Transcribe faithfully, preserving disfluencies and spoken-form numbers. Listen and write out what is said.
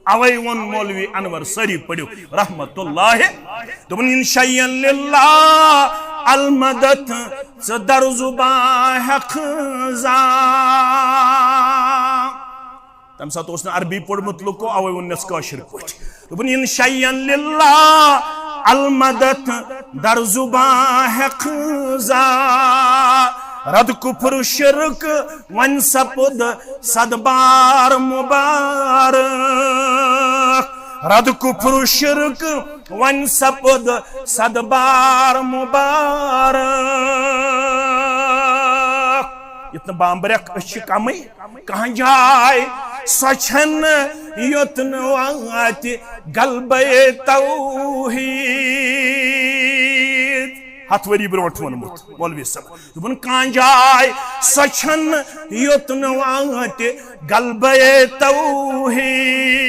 اوے ووٚن مولوی انور، سٲری پٔرِو رحمت اللہ، دوٚپُن، ان شیئن للہ المدد، ژٕ در زبان ہیٚکھ زان۔ تمہِ ساتہٕ اوس نہٕ عربی پوٚرمُت لُکو، اوے ووٚننس کٲشِر پٲٹھۍ۔ دوٚپُن، ان شیئن للہ المدد، در زبان ہیٚکھ زان۔ رد کفر شرک وۄنۍ سپُد صد بار مبارک۔ رد کفر شرک وۄنۍ سپُد صد بار مبارک۔ یُتھ نہٕ بامبرٮ۪کھ، أسۍ چھِ کمٕے۔ کانٛہہ جاے سۄ چھَنہٕ یوٚت نہٕ واتہِ غلبے توحید۔ ہتھ ؤری برونٛٹھ ووٚنمُت مولوی صٲب، دوٚپُن، کانٛہہ جاے سۄ چھَنہٕ یوٚت نہٕ واتہِ غلبے توحید۔